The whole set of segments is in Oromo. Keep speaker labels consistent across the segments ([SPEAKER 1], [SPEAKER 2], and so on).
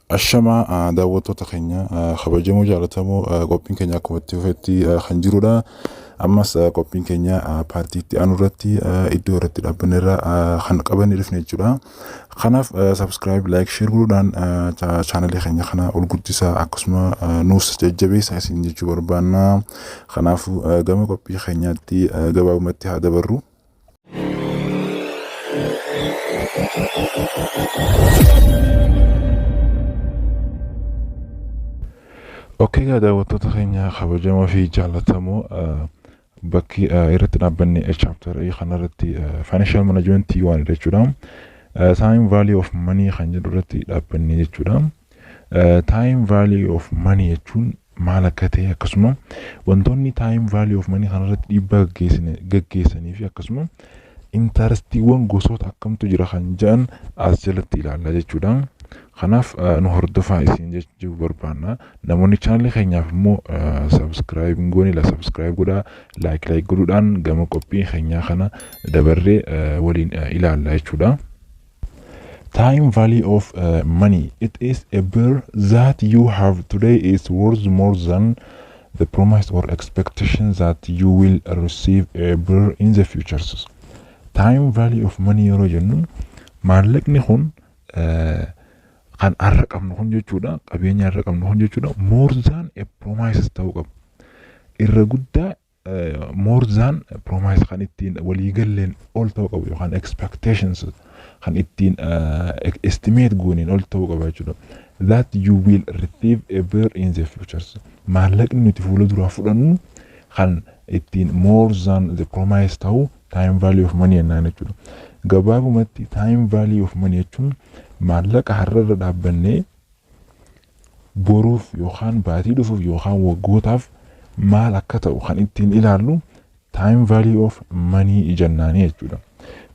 [SPEAKER 1] Ashamaa, daawwattoota keenya kabajamoo jaallatamoo, qophiin keenya akkuma itti fufetti kan jirudha. Ammas qophiin keenya paartii itti aanu irratti iddoo irratti dhaabbanne irra kan qabannee dhufne jechuudha. Kanaaf subscribe, like, share godhuudhaan chaanalee keenya kana ol guddisaa, akkasuma nuus jajjabeessaa isin jechuu barbaanna. Kanaafuu gama qophii keenyaatti gabaabumatti haa dabarru. Okay, egaa daawwattoota keenya kabajamoo fi jaallatamoo, bakki irratti dhaabbanne chapter kanarratti financial management waan jechuudha. Time value of money kan jedhu irratti dhaabbanne jechuudha. Time value of money jechuun maal akka ta'e, akkasuma wantoonni time value of money kanarratti dhiibbaa gaggeessanii fi akkasuma interestiiwwan gosoota akkamtu jira kan jedhan as jalatti ilaalla jechuudha. Kanaaf nu hordofaa isin jechuu barbaanna. Namoonni chaanalii keenyaaf immoo subscribe hin goone la subscribe godhaa, like like godhuudhaan gama qophii keenyaa kana dabarree waliin ilaalla jechuudha. Time value of money. It is a birr that you have today is worth more than the promise or expectation that you will receive a birr in the future. Time value of money yeroo jennu, maallaqni kun kan har'a qabnu kun jechuudha. Qabeenya har'a qabnu kun jechuudha. More than a promise ta'uu qaba. Irra guddaa, more than promise, kan ittiin waliigalleen ol ta'uu qabu yookaan expectations kan ittiin estimate gooneen ol ta'uu qaba jechuudha. That you will receive a birr in the future. Maallaqni nuti fuula duraa fudhannu kan ittiin more than the promise ta'u time value of money jennaan jechuudha. Gabaabumatti time value of money jechuun maallaqa har'arra dhaabbannee boruuf yookaan baatii dhufuuf yookaan waggootaaf maal akka ta'u kan ittiin ilaallu time value of money jennaanii jechuudha.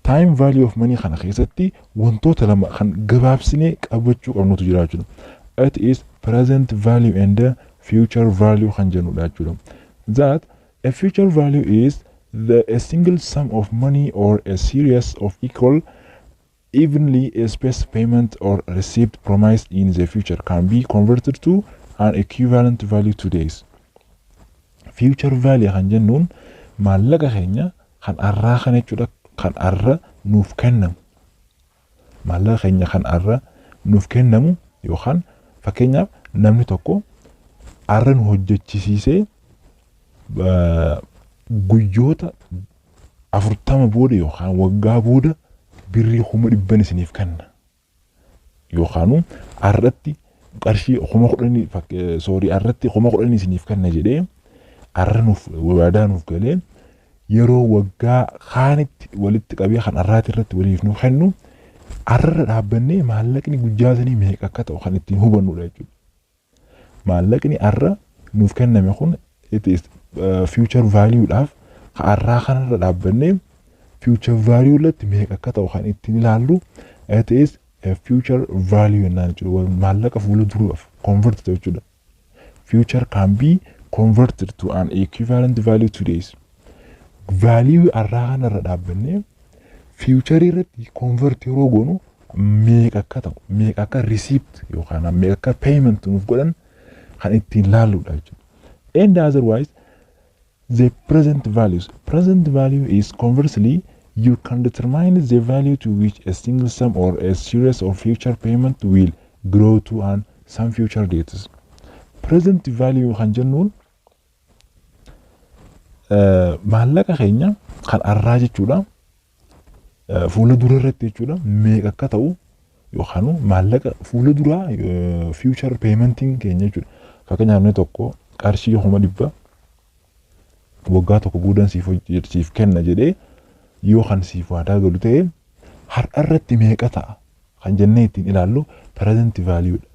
[SPEAKER 1] Time value of money kana keessatti wantoota lama kan gabaabsinee qabachuu qabnutu jira jechuudha. It is present value and future value kan jennudha jechuudha. That a future value is the a single sum of money or a series of equal, evenly spaced payment or receipt promised in the future can be converted to an equivalent value today. Future value kan jennuun maallaqa keenya kan arraa kana jechuudha, kan arra nuuf kennamu. Maallaqa keenya kan arra nuuf kennamu yookaan fakkeenyaaf namni tokko arra nu hojjechisiisee guyyoota 40 booda yookaan waggaa booda birrii 100,000 isiniif kenna. Yookaan arratti qarshii 10,000, sorry, arratti 10,000 isiniif kenna jedhee arra nuuf waadaa nuuf galee yeroo waggaa kaanitti walitti qabee kan arraati irratti waliif nuuf kennu, arrarra dhaabbannee maallaqni guyyaa sanii meeqa akka ta'u kan ittiin hubannudha jechuudha. Maallaqni arra nuuf kenname kun it is future value dhaaf kan arraa kanarra dhaabbannee future value irratti meeqa akka ta'u kan ittiin ilaallu it is a future value jennaan jechuudha. Maallaqa fuula duraaf convert ta'u jechuudha. Future can be converted to an equivalent value today. Value arraa kanarra dhaabbannee future irratti convert yeroo goonu meeqa akka ta'u, meeqa akka receipt yookaan meeqa akka payment nuuf godhan kan ittiin laalludha jechuudha. And otherwise the present values. Present value is conversely you can determine the value to which a single sum or a series of future payment will grow to on some future dates. Present value kan jennuun maallaqa keenya kan arraa jechuudha. Fuula dura irratti jechuudha meeqa akka ta'u yookaan maallaqa fuula duraa future paymentiin keenya jechuudha. Fakkeenyaaf namni tokko qarshii 100,000 waggaa tokko guudan siif kenna jedhee yoo kan siif waadaa galu ta'e, har'a irratti meeqa ta'a kan jennee ittiin ilaallu present value dha.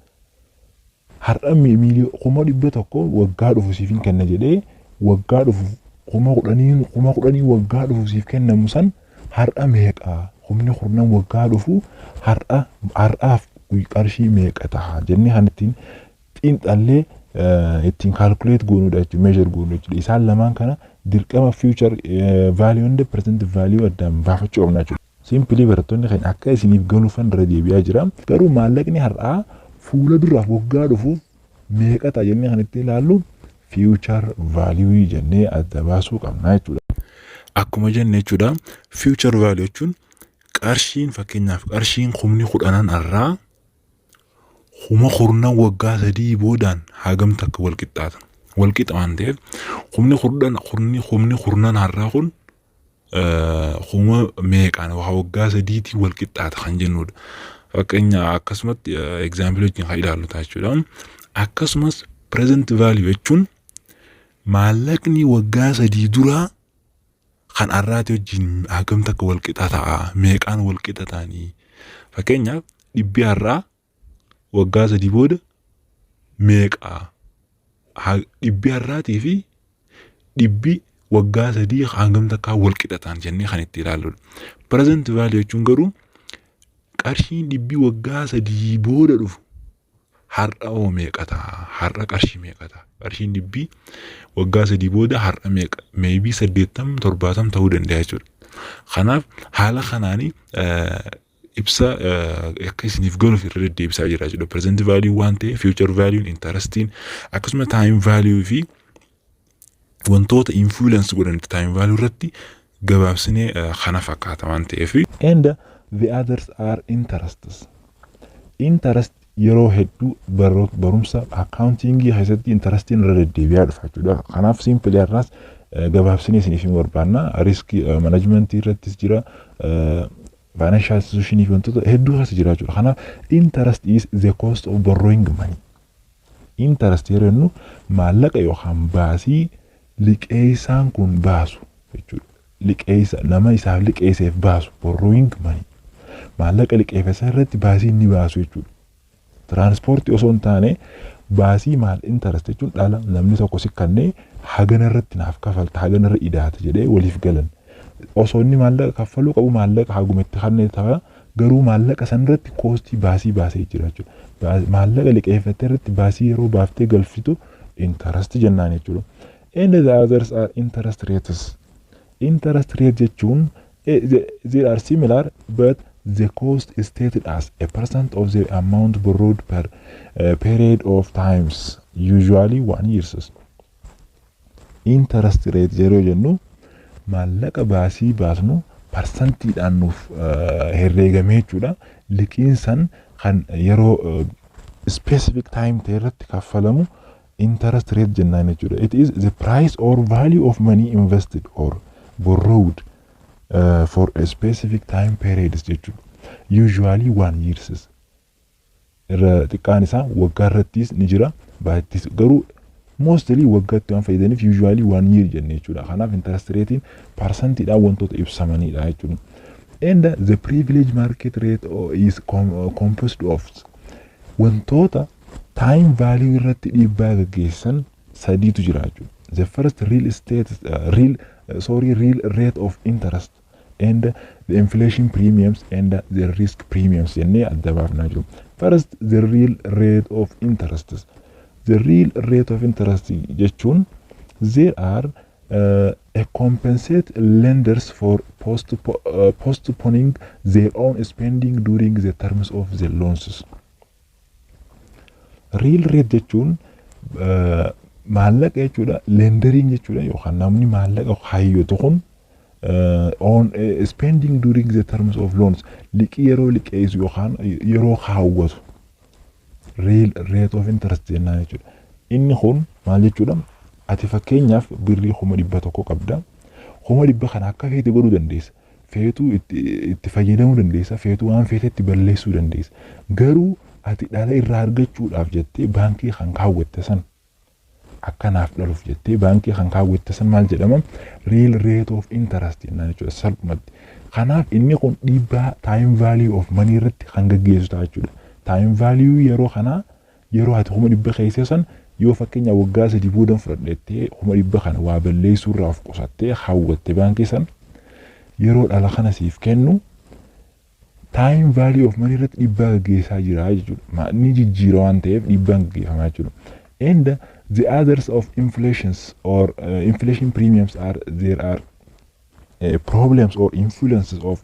[SPEAKER 1] Har'a 100,000 waggaa dhufu siif hin kenna jedhee waggaa dhufu 10,000, 10,000 waggaa dhufu siif kennamu san har'a meeqa, humni kurnan waggaa dhufu har'a har'aaf qarshii meeqa ta'a jennee kan ittiin xiinxallee ittiin calculate goonudha jechuudha, measure goonu jechuudha. Isaan lamaan kana dirqama future value and present value addaan baafachuu qabna jechuudha. Simply barattoonni keenya akka isiniif galuufan irra deebi'aa jira. Garuu maallaqni har'aa Fuula duraaf waggaa dhufuuf meeqa ta'a jennee kan itti ilaallu future value jennee adda baasuu qabna jechuudha. Akkuma jenne jechuudha, future value jechuun qarshiin, fakkeenyaaf, qarshiin 10,000 irraa 10,000 waggaa 3 boodaan hagam takka wal qixxaata. Wal qixa waan ta'eef kumni 10 kumni kurnan har'aa kun kuma meeqaan waggaa 3tii wal qixxaata kan jennudha. Fakkeenya akkasumatti example wajjin kan ilaallu ta'a jechuudha. Akkasumas present value jechuun maallaqni waggaa 3 duraa kan har'aati wajjin hagam takka wal qixa ta'a, meeqaan wal qixa ta'anii, fakkeenyaaf dhibbi har'aa waggaa 3 booda meeqa, dhibbi har'aatii fi dhibbi waggaa 3 hangam takkaa wal qixa ta'an jennee kan itti ilaalludha. Present value jechuun garuu qarshiin dhibbi waggaa 3 booda dhufu har'a hoo meeqa ta'a? Har'a qarshii meeqa ta'a? Qarshiin dhibbi waggaa 3 booda har'a meeqa? Maybe 80, 70 ta'uu danda'a jechuudha. Kanaaf haala kanaanii ibsa akka isiniif galuuf irra deddeebisaa jira jechuudha. Present value waan ta'eef, future value, interestiin, akkasuma time value fi wantoota influence godhan time value irratti gabaabsinee kana fakkaata waan ta'eef. And the others are interests. Interest yeroo hedduu barumsa accountingii keessatti interestiin irra deddeebi'aa dhufa jechuudha. Kanaaf simply har'aas gabaabsinee isiniif hin barbaanna. Risk managementii irrattis jira. Financial institutionii fi wantoota hedduu keessa jira jechuudha. Kanaaf interest is the cost of borrowing money. Interest yeroo jennu maallaqa yookaan baasii liqeessaan kun baasu jechuudha. Liqeessa nama isaaf liqeesseef baasu, borrowing money. Maallaqa liqeeffatan irratti baasii inni baasu jechuudha. Tiraanspoortii osoo hin taane baasii maal, interest jechuun dhala namni tokko si kannee hagana irratti naaf kafalta, hagana irra idaata jedhee waliif galan. Osoo inni maallaqa kaffaluu qabu maallaqa haguma itti kannee ta'a, garuu maallaqa san irratti costii baasii baasee jira jechuudha. Maallaqa liqeeffattee irratti baasii yeroo baaftee galfitu interest jennaan jechuudha. And the others are interest rates. Interest rate jechuun they are similar, but the cost is stated as a percent of the amount borrowed per period of times, usually one years. Interest rate yeroo jennu maallaqa baasii baasnu parsantiidhaan nuuf herreegamee jechuudha. Liqiin san kan yeroo specific time ta'e irratti kaffalamu interest rate jennaan jechuudha. It is the price or value of money invested or borrowed for a specific time periods jechuudha. Usually one years. Irra xiqqaan isaa waggaa irrattis ni jira. Baattis garuu mostly waggaatti waan fayyadaniif usually one year jenne jechuudha. Kanaaf interest ratein parsantiidhaan wantoota ibsamanidha jechuudha. And the privilege market rate is composed of wantoota time value irratti dhiibbaa gaggeessan sadiitu jira jechuudha. The first, real estate real sorry real rate of interest and the inflation premiums and the risk premiums jennee adda baafnaa jiru. First, the real rate of interest. The real rate of interest jechuun there are a compensate lenders for postponing their own spending during the terms of the loans. Real rate jechuun maallaqa jechuudha, lenderiin jechuudha, yookaan namni maallaqa hayyatu kun on spending during the terms of loans, liqii yeroo liqeessu yookaan yeroo kaawwatu real rate of interest jennaan jechuudha. Inni kun maal jechuudha? Ati fakkeenyaaf birrii 100,000 qabda. 100,000 kana akka feete godhuu dandeessa. Feetuu itti fayyadamuu dandeessa. Feetuu waan feete itti balleessuu dandeessa. Garuu ati dhala irraa argachuudhaaf jettee baankii kan kaawwatte san, akkanaaf dhaluuf jettee baankii kan kaawwatte san maal jedhama? Real rate of interest jennaan jechuudha salphumatti. Kanaaf inni kun dhiibbaa time value of money irratti kan gaggeessu ta'a jechuudha. Time value yeroo kanaa, yeroo ati 100,000 keessa san yoo fakkeenya waggaa 3 boodan fudhadhettee 100,000 kana waa balleessuu irraa of qusattee hawwatte baankii san, yeroo dhala kana siif kennu time value of money irratti dhiibbaa gaggeessaa jira jechuudha. Ni jijjiira waan ta'eef dhiibbaan gaggeeffamaa jechuudha. And the others of inflations or inflation premiums are there are problems or influences of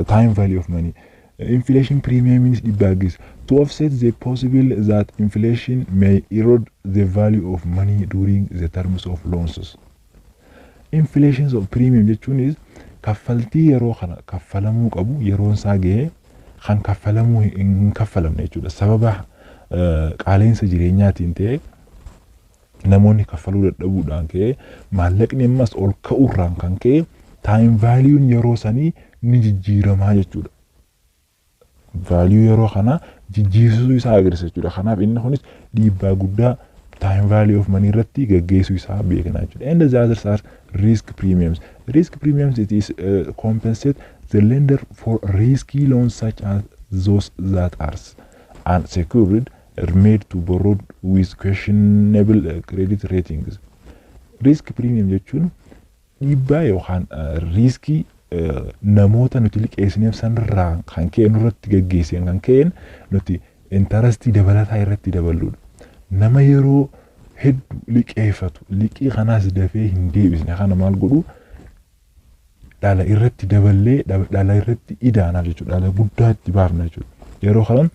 [SPEAKER 1] time value of money. Inflation premiumiinis dhiibbaa geessa. To offset the possible that inflation may erode the value of money during the terms of loans. Inflation of premium jechuunis kaffaltii yeroo kana kaffalamuu qabu yeroon isaa gahee kan kaffalamuu hin kaffalamne jechuudha. Sababa qaala'insa jireenyaatiin ta'e namoonni kaffaluu dadhabuudhaan ka'ee, maallaqni ammas ol ka'uurraan kan ka'e, time valueun yeroo sanii ni jijjiiramaa jechuudha. Value yeroo kana jijjiirsisuu isaa agarsiisa jechuudha. Kanaaf inni kunis dhiibbaa guddaa time value of money irratti gaggeessuu isaa beekna jechuudha. And the others are risk premiums. Risk premiums, it is compensate the lender for risky loans such as those that are unsecured or made to borrow with questionable credit ratings. Risk premium jechuun dhiibbaa yookaan riskii namoota nuti liqeessineef sanirraa kan ka'e nurratti gaggeesseen kan ka'een nuti interestii dabalataa irratti daballuudha. Nama yeroo hedduu liqeeffatu, liqii kanaas dafee hin deebisne kana maal godhu? Dhala irratti daballee dhala irratti idaanaaf jechuudha. Dhala guddaa itti baafna jechuudha. Yeroo kana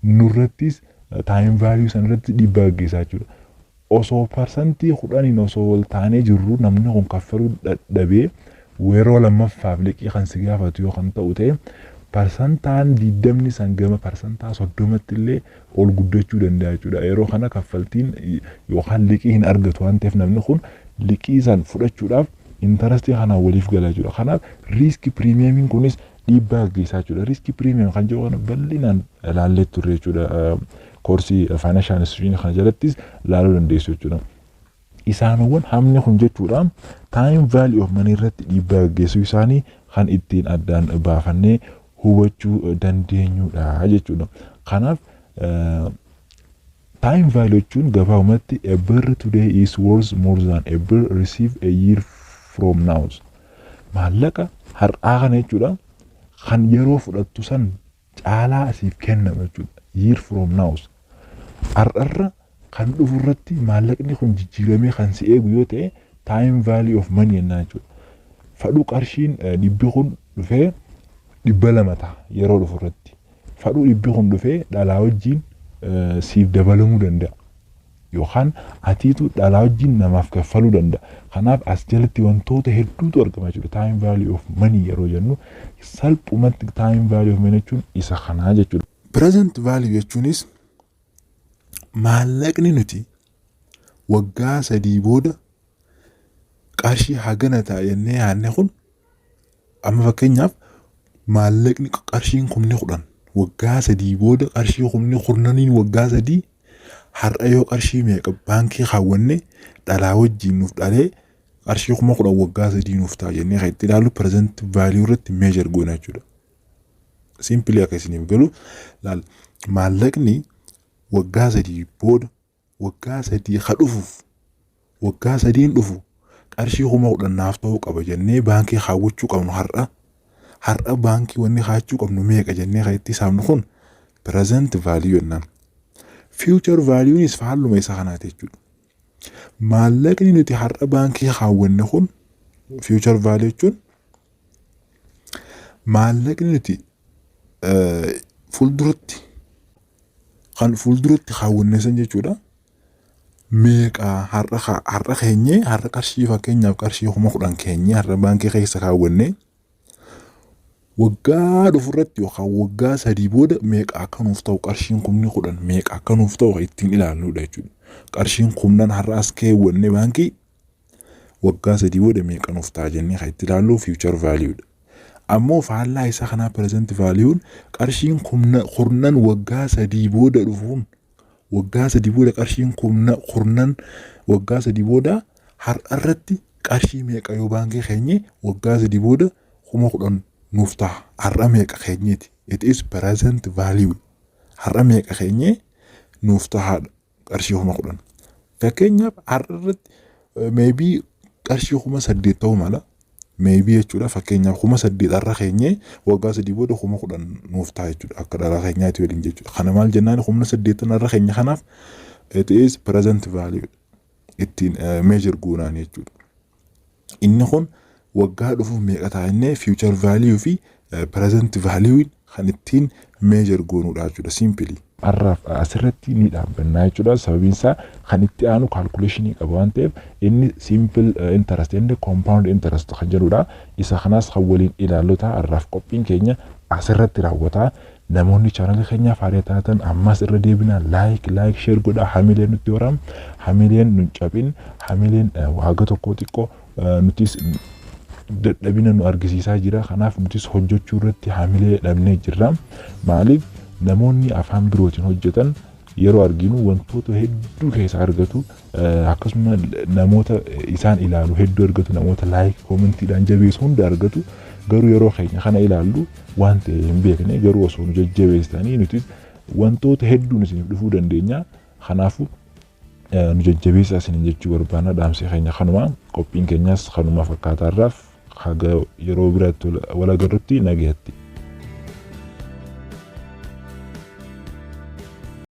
[SPEAKER 1] nurrattis time value sanarratti dhiibbaa gaggeessaa jechuudha. Osoo 10%n osoo wal taanee jirru namni kun kaffaluu dadhabee yeroo lammaffaaf liqii kan si gaafatu yoo kan ta'u ta'e, 20% san gama 30%tti illee ol guddachuu danda'a jechuudha. Yeroo kana kaffaltiin yookaan liqii hin argatu waan ta'eef, namni kun liqii san fudhachuudhaaf interestii kanaan waliif gala jechuudha. Kanaaf risk premiumiin kunis dhiibbaa gaggeessaa jechuudha. Risk premium kan jedhu kana bal'inaan ilaallee turre jechuudha. Koorsii financial institutionii kana jalattis ilaaluu dandeessu jechuudha. Isaanowwan hamni kun jechuudha time value of money irratti dhiibbaa gaggeessuu isaanii kan ittiin addaan baafannee hubachuu dandeenyudha jechuudha. Kanaaf time value jechuun gabaabumatti a birr today is worth more than a birr received a year from now. Maallaqa har'aa kana jechuudha kan yeroo fudhattu san caalaa asiif kennama jechuudha. Year from now. Har'arra kan dhufu irratti maallaqni kun jijjiiramee kan si eegu yoo ta'e, time value of money jennaan jechuudha. Fadhuu qarshiin 100 kun dhufee 200 ta'a yeroo dhufu irratti. Fadhuu 100 kun dhufee dhalaa wajjin siif dabalamuu danda'a. Yookaan atiitu dhalaa wajjin namaaf kaffaluu danda'a. Kanaaf as jalatti wantoota hedduutu argama jechuudha. Time value of money yeroo jennu salphumatti time value of money jechuun isa kanaa jechuudha. Present value jechuunis maallaqni nuti waggaa 3 booda qarshii hagana ta'a jennee yaadne kun, amma fakkeenyaaf maallaqni qarshiin 10,000 waggaa 3 booda, qarshii kumni kurnaniin waggaa 3 har'a yoo qarshii meeqa baankii kaawwanne dhalaa wajjin nuuf dhalee qarshii 10,000 waggaa 3 nuuf ta'a jennee kan itti ilaallu present value irratti measure goona jechuudha. Simply akka isiniif galu laal, maallaqni waggaa 3 booda, waggaa 3 ka dhufuuf, waggaa 3n dhufu qarshii 10,000 naaf ta'uu qaba jennee baankii kaawwachuu qabnu, har'a baankii wanni kaa'achuu qabnu meeqa jennee kan itti hisaabnu kun present value jennaan. Future valuenis faalluma isa kanaati jechuudha. Maallaqni nuti har'a baankii kaawwanne kun, future value jechuun maallaqni nuti fuulduratti kan fuulduratti kaawwanne san jechuudha. Meeqa har'a keenyee, har'a qarshii fakkeenyaaf qarshii 10,000 keenyee har'a baankii keessa kaawwanne waggaa dhufurratti yookaan waggaa 3 booda meeqa akka nuuf ta'u, qarshiin 10,000 meeqa akka nuuf ta'u ittiin ilaalludha jechuudha. Qarshiin kumnan har'a as keewwanne baankii waggaa 3 booda meeqa nuuf ta'a jennee kan itti ilaallu future valuedha. Ammoo faallaa isaa kanaa present valueun qarshiin kurnan waggaa 3 booda dhufuun, waggaa 3 booda qarshiin kumna kurnan waggaa 3 booda har'a irratti qarshii meeqa yoo baankii keenye waggaa 3 booda 10,000 nuuf ta'a, har'a meeqa keenyeeti. It is present value, har'a meeqa keenyee nuuf tahaadha qarshii 10,000. Fakkeenyaaf har'a irratti maybe qarshii 8,000 ta'uu mala maybe jechuudha. Fakkeenyaaf 8,000 har'a keenyee waggaa 3 booda 10,000 nuuf ta'a jechuudha, akka dhalaa keenyaatti waliin jechuudha. Kana maal jennaan? Humna saddeettan har'a keenya kanaaf it is present value ittiin measure goonaan jechuudha. Inni kun waggaa dhufuuf meeqa ta'a jennee future value fi present value kan ittiin measure goonuudha jechuudha simply. Har'aaf asirratti ni dhaabbannaa jechuudha. Sababiin isaa kan itti aanu calculationii qaba waan ta'eef, inni simple interest inni compound interest kan jedhudha. Isa kanaas kan waliin ilaallu ta'a. Har'aaf qophiin keenya asirratti raawwata. Namoonni chaanalii keenyaaf haaraa taatan ammas irra deebinaa like, share godhaa. Hamileen nutti horam, hamileen nu cabin, hamileen waaga tokko xiqqoo nutis dadhabina nu argisiisaa jira. Kanaaf nutis hojjechuu irratti hamilee dhabnee jirra. Maaliif namoonni afaan birootiin hojjetan yeroo arginu wantoota hedduu keessa argatu, akkasuma namoota isaan ilaalu hedduu argatu, namoota like, commentiidhaan jabeessu hunda argatu. Garuu yeroo keenya kana ilaallu waan ta'e hin beekne. Garuu osoo nu jajjabeessanii nutis wantoota hedduun isiniif dhufuu dandeenya. Kanaafuu nu jajjabeessaa isiniin jechuu barbaanna. Dhaamsi keenya kanuma, qophiin keenyas kanuma fakkaataarraaf. Haga yeroo biraatti wal agarrutti nagayatti.